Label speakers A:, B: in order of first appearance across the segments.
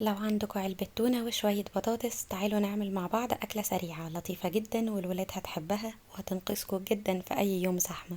A: لو عندكم علبة تونة وشوية بطاطس تعالوا نعمل مع بعض أكلة سريعة لطيفة جدا والولاد هتحبها وهتنقذكم جدا في أي يوم زحمة.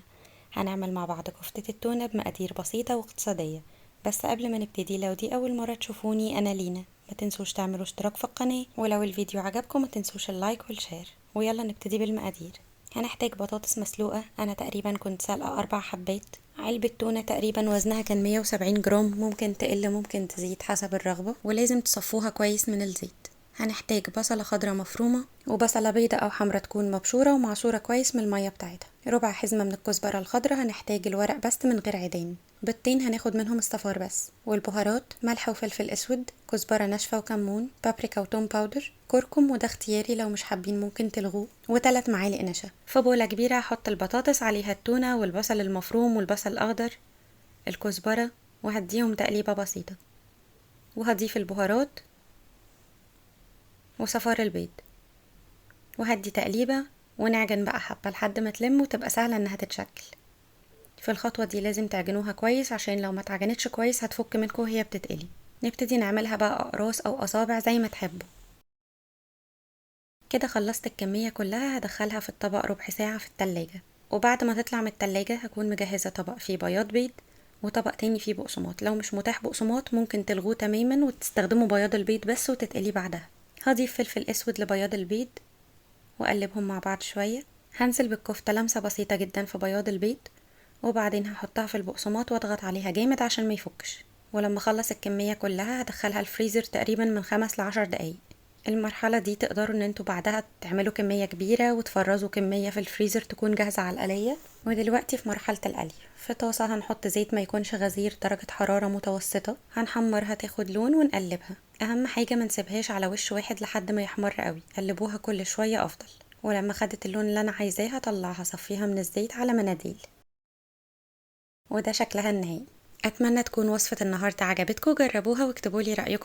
A: هنعمل مع بعض كفتة التونة بمقادير بسيطة واقتصادية. بس قبل ما نبتدي، لو دي أول مرة تشوفوني أنا لينا، ما تنسوش تعملوا اشتراك في القناة، ولو الفيديو عجبكم ما تنسوش ال like وال share. ويلا نبتدي بالمقادير. هنحتاج بطاطس مسلوقة، أنا تقريبا كنت سالقة 4 حبات. علبة تونة تقريبا وزنها كان 170 جرام، ممكن تقل ممكن تزيد حسب الرغبة، ولازم تصفوها كويس من الزيت. هنحتاج بصلة خضراء مفرومة وبصلة بيضة أو حمرا تكون مبشورة ومعصورة كويس من المية بتاعتها، ربع حزمة من الكزبرة الخضراء، هنحتاج الورق بس من غير عيدان، بيضتين هناخد منهم الصفار بس، والبهارات ملح وفلفل اسود، كزبرة ناشفة وكمون، بابريكا وتوم powder، كركم وده اختياري لو مش حابين ممكن تلغوه، وتلات معالق نشا. في بولة كبيرة هحط البطاطس عليها التونة والبصل المفروم والبصل الأخضر الكزبرة، وهديهم تقليبة بسيطة، وهضيف البهارات وصفار البيض، وهدي تقليبة، ونعجن بقى حبة لحد ما تلم وتبقى سهلة انها تتشكل. في الخطوة دي لازم تعجنوها كويس عشان لو ما اتعجنتش كويس هتفك منكم وهي بتتقلي. نبتدي نعملها بقى اقراص او اصابع زي ما تحبوا. كده خلصت الكمية كلها، هدخلها في الطبق ربع ساعة في التلاجة، وبعد ما تطلع من التلاجة هكون مجهزة طبق فيه بياض بيض وطبق تاني فيه بقسماط. لو مش متاح بقسماط ممكن تلغوه تماما وتستخدموا بياض البيض بس وتتقليه بعدها. هضيف فلفل اسود لبياض البيض واقلبهم مع بعض شوية. هنزل بالكفتة لمسة بسيطة جدا في بياض البيض، وبعدين هحطها في البقسماط واضغط عليها جامد عشان ما يفكش. ولما اخلص الكمية كلها هدخلها الفريزر تقريبا من 5 ل10 دقايق. المرحلة دي تقدروا ان انتوا بعدها تعملوا كمية كبيرة وتفرزوا كمية في الفريزر تكون جاهزة على القلية. ودلوقتي في مرحلة القلي، في طاسة هنحط زيت ما يكونش غزير، درجة حرارة متوسطة، هنحمرها تاخد لون ونقلبها. اهم حاجة ما نسيبهاش على وش واحد لحد ما يحمر قوي، قلبوها كل شوية افضل. ولما خدت اللون اللي انا عايزاه هطلعها صفيها من الزيت على مناديل، وده شكلها النهائي. اتمنى تكون وصفة النهاردة عجبتكم، جربوها واكتبوا لي رأيكم.